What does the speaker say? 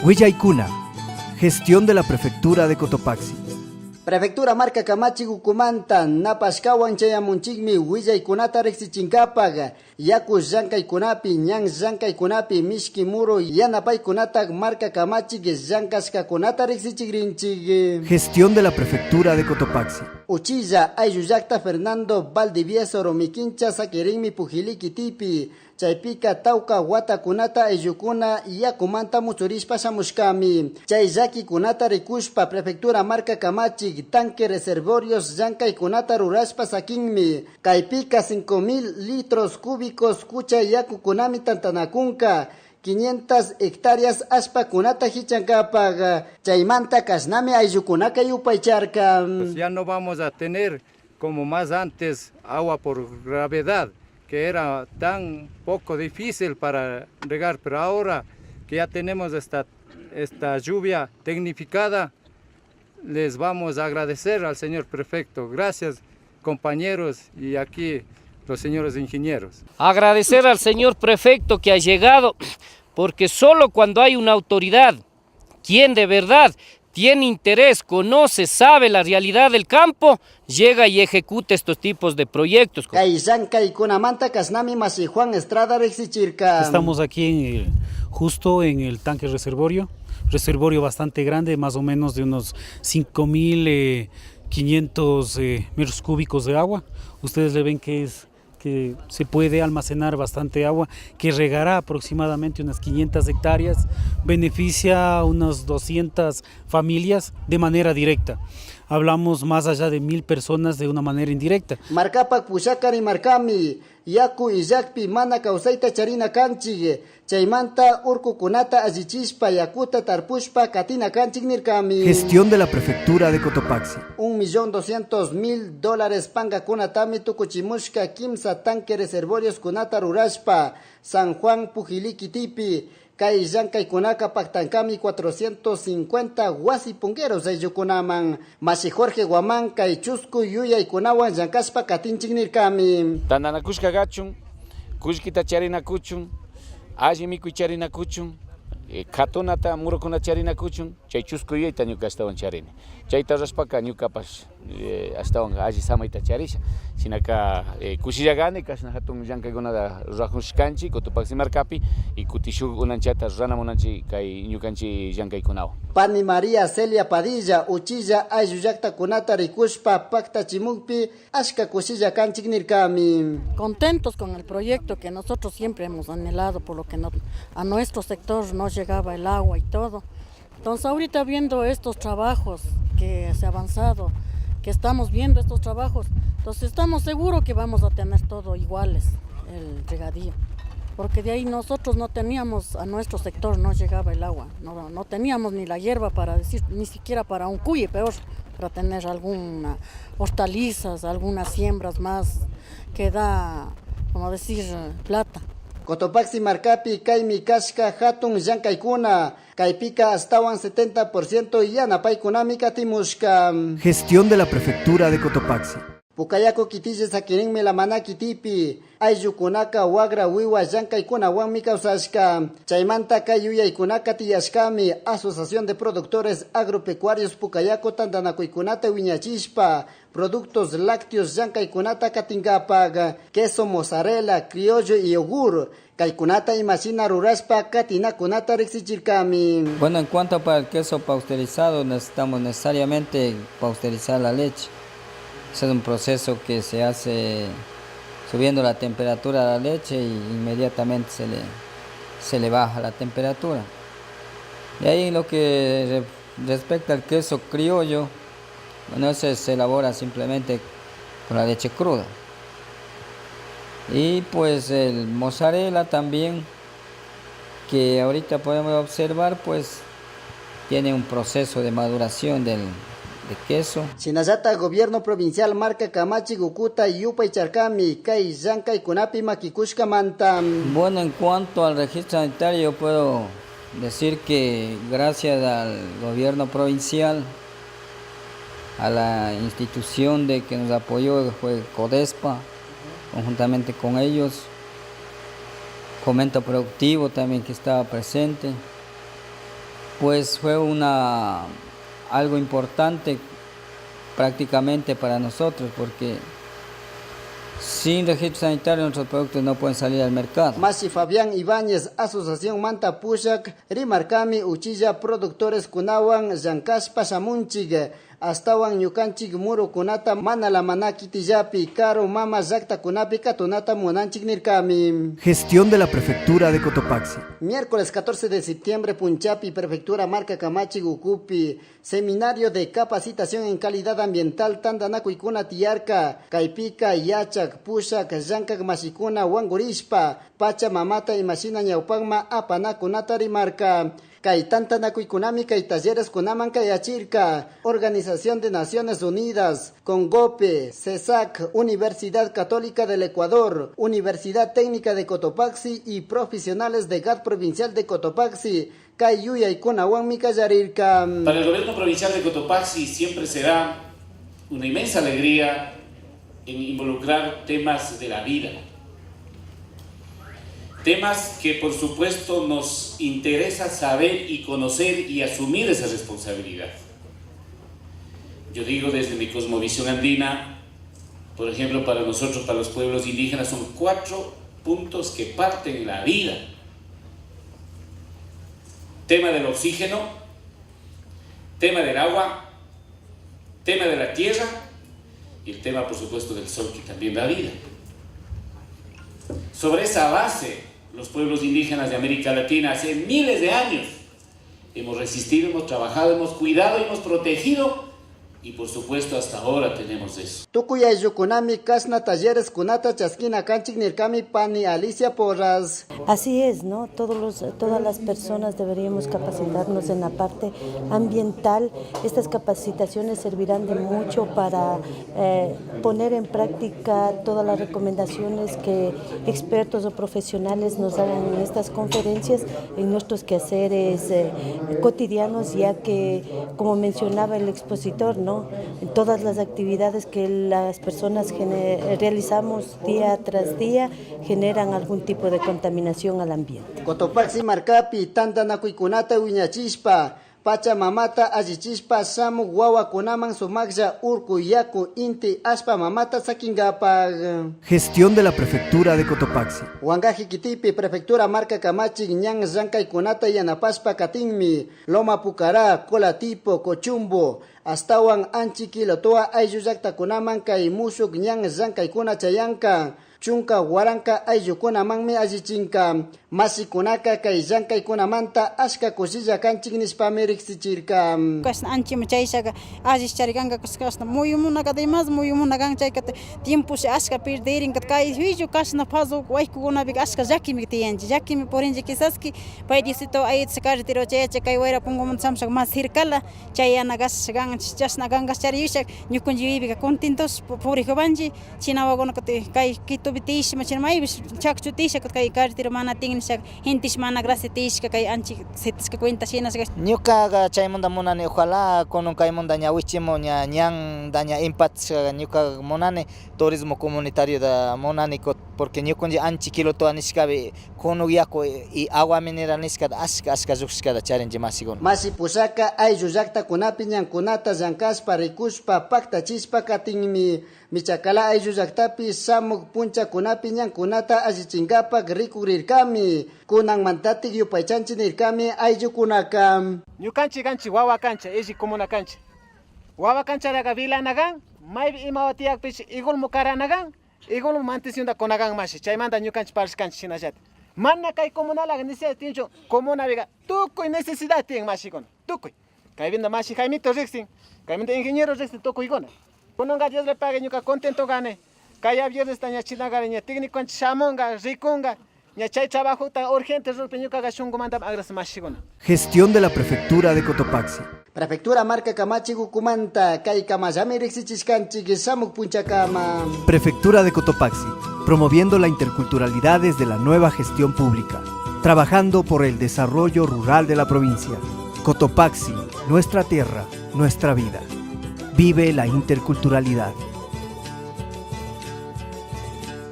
Huillaykuna, gestión de la Prefectura de Cotopaxi. Prefectura marka kamachik ukumanta napashkawan chayamunchikmi willaykunata riqsichinkapak yaku llankaykunapi ñan llankaykunapi mishki muru yanapaykunatak marka kamachik llankashkakunata riqsichikrinchik. Gestión de la Prefectura de Cotopaxi. Uchilla ayllu llakta Fernando Valdivieso Rumiquincha sakirinmi Pujilí kitipi chaypika tawka watakunata ayllukuna yakumanta mutsurishpa shamushkami chay llakikunata rikushpa prefectura marka kamachik tanque reservorios llankaykunata rurashpa sakinmi kaypika 5000 litros cúbicos kucha yakukunami tantanakunka 500 hectáreas allpakunata hichankapak chaymanta kashnami ayllukunaka yupaycharka. Pues ya no vamos a tener como más antes agua por gravedad, que era tan poco difícil para regar, pero ahora que ya tenemos esta lluvia tecnificada, les vamos a agradecer al señor prefecto. Gracias, compañeros, y aquí los señores ingenieros. Agradecer al señor prefecto que ha llegado, porque solo cuando hay una autoridad, quien de verdad tiene interés, conoce, sabe la realidad del campo, llega y ejecuta estos tipos de proyectos. Kay llankaykunamanta kashnami mashi Juan Estrada riqsichirka. Estamos aquí justo en el tanque reservorio, reservorio bastante grande, más o menos de unos 5.500 metros cúbicos de agua. Ustedes le ven que se puede almacenar bastante agua, que regará aproximadamente unas 500 hectáreas, beneficia a unas 200 familias de manera directa. Hablamos más allá de 1.000 personas de una manera indirecta. Markapak pushakka rimarkami, yaku illakpi mana kawsayta charina kanchik, chaymanta urkukunata allichishpa yakuta tarpushpa katina kanchik nirkami. Gestión de la Prefectura de Cotopaxi. 1.200.000 dólares pankakunatami tukuchimushka kimsa tanque reservorios kunata rurashpa San Juan Pujilí kitipi kay llankaykunaka paktankami 450 wasi pungueros ayllukunaman mashi Jorge Guamán kay chusku yuyaykunawan llankashpa katinchik nirkami. Tantanakushka kachun, kullkita charinakuchun, alli mikuy charinakuchun, katunata murukuna charinakuchun, chay chusku yuyayta ñuka ashtawan charini. Chayta rurashpaka ñukapash, ashtawan alli samayta charisha. Shinaka, kushilla kani, kashna hatun llankaykunata rurajushkanchik Cotopaxi markapi y kuti shuk unanchata rurana munanchik kay ñukanchik llankaykunawan. Pani María Celia Padilla uchilla ayllu llaktakunata rikushpa paktachimukpi ashka kushilla kanchik nirkami. Contentos con el proyecto que nosotros siempre hemos anhelado, por lo que no, a nuestro sector no llegaba el agua y todo. Entonces ahorita viendo estos trabajos que se ha avanzado, que estamos viendo estos trabajos, entonces estamos seguros que vamos a tener todo iguales, el regadío. Porque de ahí nosotros no teníamos, a nuestro sector no llegaba el agua, no teníamos ni la hierba para decir, ni siquiera para un cuye, peor, para tener alguna hortalizas, algunas siembras más que da, como decir, plata. Cotopaxi markapi kaymi kashka hatun llankaykuna, kaypika astawan 70% yanapaykunami katimushka. Gestión de la Prefectura de Cotopaxi. Pucayacu kitille sakirinmi La Maná kitipi, ayllukunaka wagra wiwa llankaykunawanmi kawsashka. Chaymanta kay yuyaykunaka tiyashkami Asociación de Productores Agropecuarios Pucayacu tantanakuykunata wiñachishpa, productos lácteos llankaykunata katinkapak, queso mozzarella, criollo y yogur, kaykunata imashina rurashpa katinakunata riqsichirkami. En cuanto para el queso pasteurizado, necesitamos necesariamente pasteurizar la leche. Ese es un proceso que se hace subiendo la temperatura de la leche y inmediatamente se le baja la temperatura. De ahí lo que respecta al queso criollo, ese se elabora simplemente con la leche cruda. Y el mozzarella también, que ahorita podemos observar, tiene un proceso de maduración de queso. Shinallata gobierno provincial marka kamachik ukuta yupaycharkami kay llankaykunapi makikushkamanta. En cuanto al registro sanitario, yo puedo decir que gracias al gobierno provincial, a la institución de que nos apoyó, que fue Codespa, conjuntamente con ellos, Fomento Productivo también que estaba presente. Pues fue una, algo importante prácticamente para nosotros porque sin registro sanitario nuestros productos no pueden salir al mercado. Mashi Fabián Ibáñez, Asociación Manta Pushak, rimarkami uchilla productores kunawan llankashpa shamunchik, astawan ñukanchik murukunata mana La Maná kitillapi, karu mama llaktakunapi katunata munanchik nirkami. Gestión de la Prefectura de Cotopaxi. Miércoles 14 de septiembre, punchapi, Prefectura Marka Kamachik ukupi, Seminario de Capacitación en Calidad Ambiental tantanakuykuna tiyarka, kaypika, yachak, pushak, llankak mashikuna, wankurishpa, Pacha Mamata imashina ñawpakma apanakunata rimarka. Kay tantanakuykunami kay talleres kunaman kayachirka, Organización de Naciones Unidas, Congope, CESAC, Universidad Católica del Ecuador, Universidad Técnica de Cotopaxi y profesionales de GAD Provincial de Cotopaxi, kay yuyaykunawanmi kallarirka. Para el gobierno provincial de Cotopaxi siempre será una inmensa alegría en involucrar temas de la vida. Temas que por supuesto nos interesa saber y conocer y asumir esa responsabilidad. Yo digo desde mi cosmovisión andina, por ejemplo, para nosotros, para los pueblos indígenas, son 4 puntos que parten la vida. Tema del oxígeno, tema del agua, tema de la tierra y el tema, por supuesto, del sol, que también da vida. Sobre esa base, los pueblos indígenas de América Latina hace miles de años hemos resistido, hemos trabajado, hemos cuidado, hemos protegido y por supuesto hasta ahora tenemos eso. Tukuy ayllukunami kashna talleres kunata chaskina kanchik nirkami pani Alicia Porras. Así es, ¿no? Todas las personas deberíamos capacitarnos en la parte ambiental. Estas capacitaciones servirán de mucho para poner en práctica todas las recomendaciones que expertos o profesionales nos hagan en estas conferencias, en nuestros quehaceres cotidianos, ya que, como mencionaba el expositor, ¿no? En todas las actividades que las personas realizamos día tras día generan algún tipo de contaminación al ambiente. Cotopaxi markapi tantanakuykunata wiñachishpa, Pacha Mamata allichishpa shamuk wawakunaman sumaklla urku yaku inti allpa mamata sakinkapak. Gestión de la Prefectura de Cotopaxi. Guangaje kitipi, Prefectura Marka Kamachik ñan llankaykunata yanapashpa katinmi, Loma Pucará, Colatipo, Cochumbo, astawan Anchi Quilotoa ayllu llaktakunaman kay mushuk ñan llankaykuna chayanka. Chunka waranka ayllukunamanmi allichinka. Masikunaka kay llankaykunamanta ashka kushilla kanchik nishpami riksichirka. Kashna anchima chayshaka allicharikanka kashna muyumunaka además muyumunakan chayka tiemposhi ashka perderin kay huillu kashna paso waykukunapika ashka llakimi tiyanchik, llakimi purinchik quizás que pay Diosito ayudasha carretera chayacha kay wayra punkumanta shamushaka más cercala chayana kashka kanchik, chashna kankash chariyushak ñukanchik yuyaypika contentos purijupanchik chinawakunaka kay Quitopi tiyashma china maypish chakchu tiyasha kay carretera mana tiyan nishaka gentish mana gracia tiyashka kay anchik sitishka cuenta shinashka. Ñukaqa chaymanta munani ojalá kunan kaymanta ña wichimu ña ñanda ña impatishka ñukaqa munani turismo comunitario da munani porque ñukanchik Anchi Quilotoa nishkapi kunuk yaku y agua mineral nishkata ashka ashka lluqshishkata charinchik masikuna. Mashi pushaka ayllu llaktakunapi ñankunata llankashpa rikushpa paktachishpa katinmi. Michacala ayllu llaktapi shamuk punchakunapi ñankunata allichinkapak rikurirkami. Kunanmantatik yupaychanchik nirkami ayllukunaka. Ñukanchik kanchik wawa kancha, illi comuna kancha. Wawa kancharaqa vilanakan, maypi imawa tiyakpish igulmu karanakan, igulmu mantencionta kunakan mashi, chaymanta ñukanchik parishkanchik shinallata. Mana kay comunalaqa necesidad tiyanchu, comunapiqa tukuy necesidad tiyan mashikuna, tukuy. Kaypinta mashi Jaimito riqsin, kaypinta ingeniero riqsin tukuykuna. Kunanqa Dios le pague ñuka contento kani. Kay viernes ña chinakari ña técnico shamunga, rikunga, ña chay trabajota urgente rurpi ñukaqa shunkumanta agradece mashikuna. Gestión de la Prefectura de Cotopaxi. Prefectura Marka Kamachik ukumanta, kay kamallami riqsichishkanchik shamuk punchakama. Prefectura de Cotopaxi, promoviendo la interculturalidad desde la nueva gestión pública, trabajando por el desarrollo rural de la provincia. Cotopaxi, nuestra tierra, nuestra vida. Vive la interculturalidad.